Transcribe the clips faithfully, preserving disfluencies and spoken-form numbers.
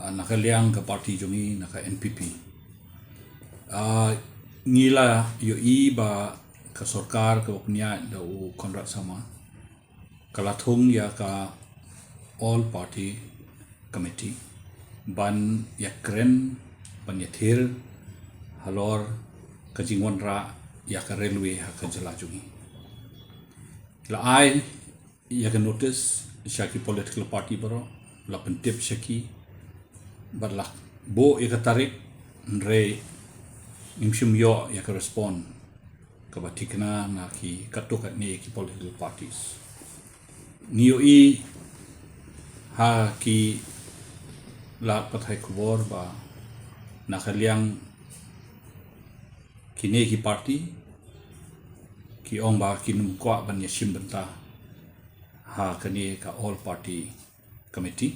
Ah, na ka liang ka party jong ngi, na ka N P P. Ah, ngi la ïohi ba ka sorkar kaba pynïaid da u Conrad Sangma ka la thung ïa ka All Party Committee ban ïakren, ban ïathir halor ka jingwanrah ïa ka railway ha ka jylla jong ngi. La ai ïa ka notice sha ki political party baroh, la pyntip sha ki, bad la buh ïa ka tarik, hynrei ngim shym ïoh ïa ka respond kaba thikna na ki katto katne ki political parties. Ngi ïohi ha ki lad pathai khubor ba na ka liang kine ki party ki ong ba kin ym kwah ban ïashim bynta ha kane ka All Party Committee.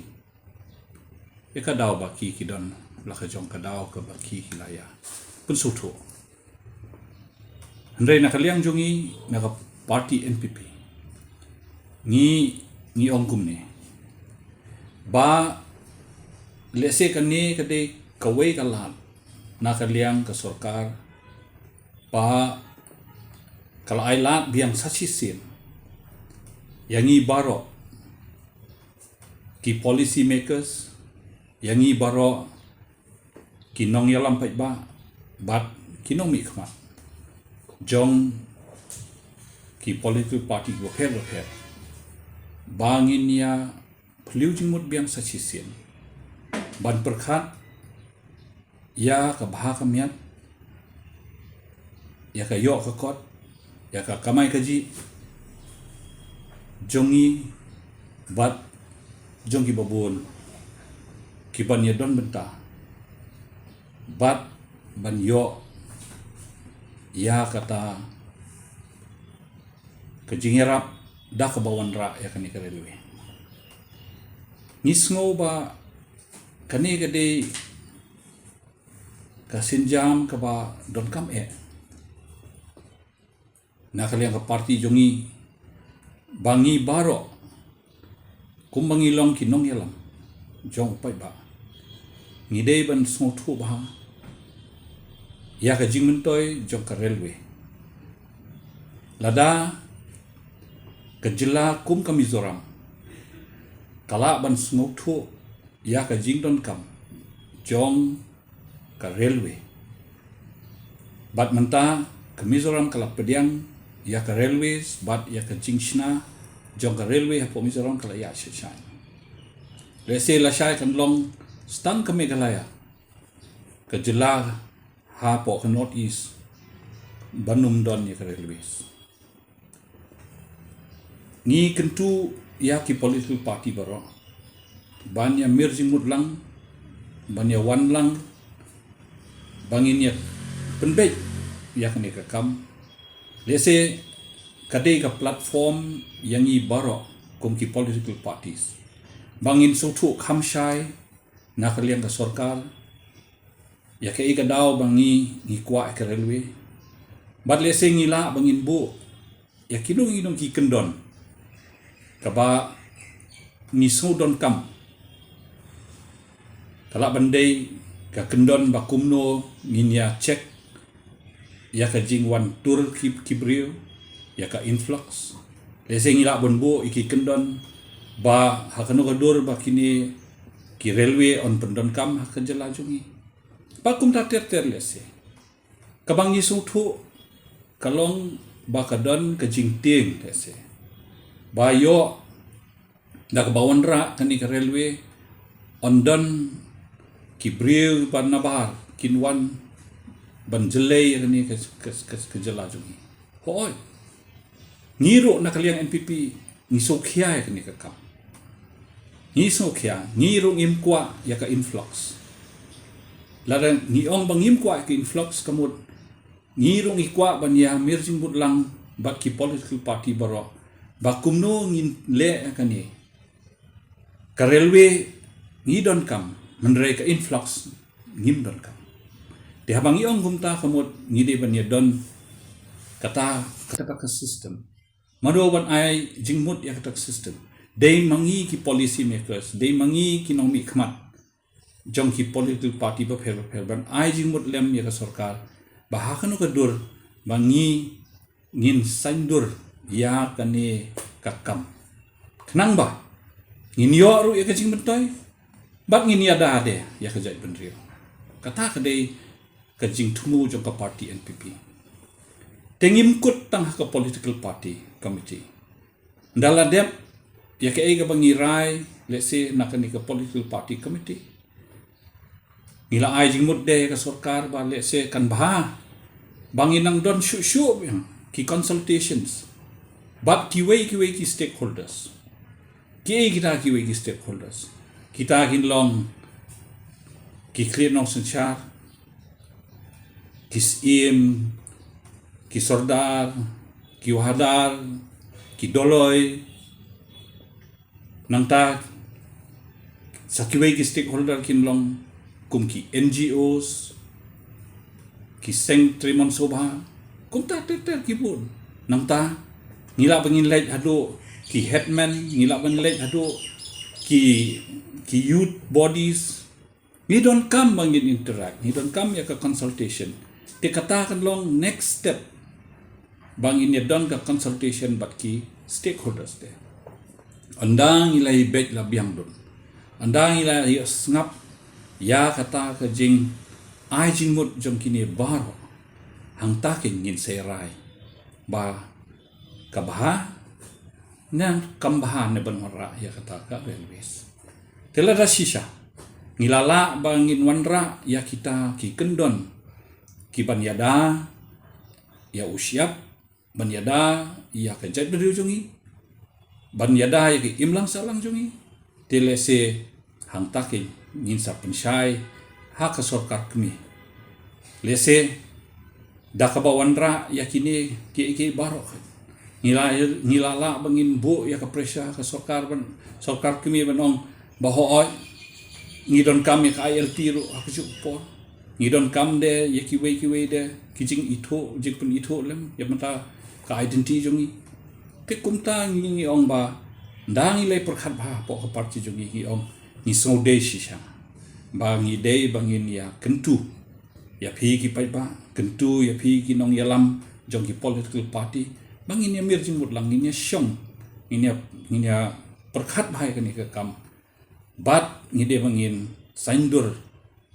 Ïa ka daw ba ki, ki don la ka jong ka daw kaba ki, ki la ïa pynsngewthuh. Hynrei na ka liang jong ngi, na ka party N P P, ngi, ngi ong kumne ba lehse kane ka dei kawei ka lad na ka liang ka sorkar ba ka la ai lad biang sa shisien ïa ngi baroh ki policy makers, ïa ngi baroh ki nongïalam paidbah bad ki nongmihkhmat jong ki political party bapher bapher ba ngin ïa phylliew jingmut biang sa shisien ban pyrkhat ïa ka bha ka miat, ïa ka ïoh ka kot, ïa ka kamai kajih jong ngi bad jong kiba bun ki ban ïadon bynta bad ban ïoh ïa kata ka jingïarap da kaba wanrah ïa kane ka railway. Ngi sngew ba kane ka dei ka sienjam kaba donkam eh na ka liang ka party jong ngi ba ngi baroh kumba ngi long ki nongïalam jong u paidbah, ngi dei ban sngewthuh bha ïa ka jingmyntoi jong ka railway. Lada ka jylla kum ka Mizoram ka lah ban sngewthuh ïa ka jingdonkam jong ka railway, bad mynta ka Mizoram ka la pdiang ïa ka railways bad ïa ka jingshna jong ka railway hapoh Mizoram ka la ïaid shai shai. Lehse lashai kan long tang ka Meghalaya ka jylla hapoh ka North East ban ym don ïa ka railways. Ngi kyntu ïa ki political party baroh ban ïa mir jingmut lang, ban ïa wan lang, ba ngin ïa pynbeit ïa kane ka kam. Lehse ka dei ka platform ïa ngi baroh kum ki political parties ba ngin sngewthuh kham shai na ka liang ka sorkar ïa kaei ka daw ba ngi, ngi kwah ïa ka railway. Bad lehse ngi lah ba ngin buh ïa kino kino ki kyndon kaba ngi sngewdonkam. Ka lah ban dei ka kyndon ba kumno ngin ïa check ïa ka jingwan tur ki, ki briew, ïa ka influx. Lehse ngi lah ban buh ïa ki kyndon ba ha kano ka dur ba kine ki railway yn pyndonkam ha ka jylla jong ngi. Ba kumta ter ter lehse. Kaba ngi sngewthuh ka long ba ka don ka jingtieng lehse ba ïoh da kaba wanrah kane ka railway, yn don ki briew ba nabar kin wan ban jlei ïa kane ka, ka, ka, ka jylla jong ngi. Hooid. Ngi ruh na ka liang N P P ngi sngewkhia ïa kane ka kam. Ngi sngewkhia, ngi ruh ngim kwah ïa ka influx. Lada ngi ong ba ngim kwah ïa ka influx, ka mut ngi ruh ngi kwah ban ïa mir jingmut lang bad ki political party baroh ba kumno ngin leh ïa kane. Ka railway ngi donkam, hynrei ka influx ngim donkam. Te haba ngi ong kumta, ka mut ngi dei ban ïa don kata, kata ka system. Mano ban ai jingmut ïa kata ka system? Dei ma ngi ki policy makers, dei ma ngi ki nongmihkhmat jong ki political party bapher bapher ban ai jingmut lem ïa ka sorkar ba ha kano ka dur ba ngi ngin saiñdur ïa kane ka kam. Khnang ba ngin ïoh ruh ïa ka jingmyntoi bad ngin ïada de ïa ka jaitbynriew. Kata ka dei ka jingthmu jong ka party N P P. Te ngim kut tang ha ka political party committee. Ynda la dep ïa kaei kaba ngi rai, let's say, na kane ka political party committee, ngi la ai jingmut de ïa ka sorkar ba, let's say, kan bha ba ngin nang don shuh shuh biang ki consultations bad kiwei kiwei ki stakeholders. Kiei kita kiwei ki stakeholders? Kita kin long ki khlieh nongsynshar, ki syiem, ki sordar, ki wahadar, ki dolloi. Nangta sa kiwei ki stakeholder kin long kum ki N G Os, ki seng trei mon sobha, kumta ter ter ki bun. Nangta ngi lah ba ngin leit haduh ki headman, ngi lah ba ngin leit haduh ki, ki youth bodies. Ngi donkam ba ngin interact, ngi donkam ïa ka consultation. Te kata kan long next step ba ngin ïa don ka consultation bad ki stakeholders te. Ynda ngi la ïa beit la biang dun, ynda ngi la ïa sngap ïa kata ka jingai jingmut jong kine baroh, hangta keiñ ngin sa rai ba ka bha ne kam bha ne ban wanrah ïa kata ka railways. Te lada shisha ngi la lah ba ngin wanrah ïa kita ki kyndon ki ban ïada ïa u shyiap, ban ïada ïa ka jaitbynriew jong ngi, ban ïada ïa ka imlang sahlang jong ngi, te lehse hangta keiñ ngin sa pynshai ha ka sorkar kmie. Lehse da kaba wanrah ïa kine kiei kiei baroh, ngi la, ngi la lah ba ngin buh ïa ka pressure ha ka sorkar ban, sorkar kmie ban ong ba hooid, ngi donkam ïa ka I L P ruh ha kajuh ka por. Ngi donkam de ïa kiwei kiwei de ki jingithuh, jingpynithuh lem ïa mynta ka identity jong ngi. Te kumta ngi, ngi ong ba ynda ngi la pyrkhat bha hapoh ka party jong ngi, ngi ong ngi sngewdei shisha ba ngi dei ba ngin ïa kyntu ïa phi ki paidbah, kyntu ïa phi ki nongïalam jong ki political party, ba ngin ïa mir jingmut lang, ngin ïa shong, ngin ïa, ngin ïa pyrkhat bha ïa kane ka kam. Bad ngi dei ba ngin saiñdur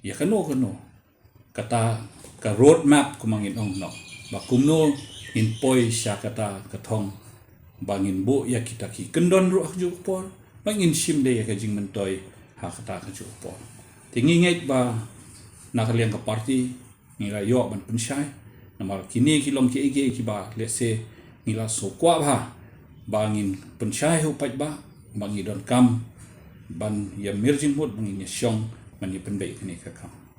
ïa kano kano kata ka road map, kumba ngin ong noh, ba kumno ngin poi sha kata ka thong ba ngin buh ïa kita ki kyndon ruh ha kajuh ka por, ba ngin shim de ïa ka jingmyntoi ha kata kajuh ka por. Te ngi ngeit ba na ka liang ka party ngi la ïoh ban pynshai. Namar kine ki long kiei kiei kiba lehse ngi la sngewkwah bha ba ngin pynshai ha u paidbah, ba ngi donkam ban ïa mir jingmut, ba ngin ïa shong ban ïa pynbeit kane ka kam.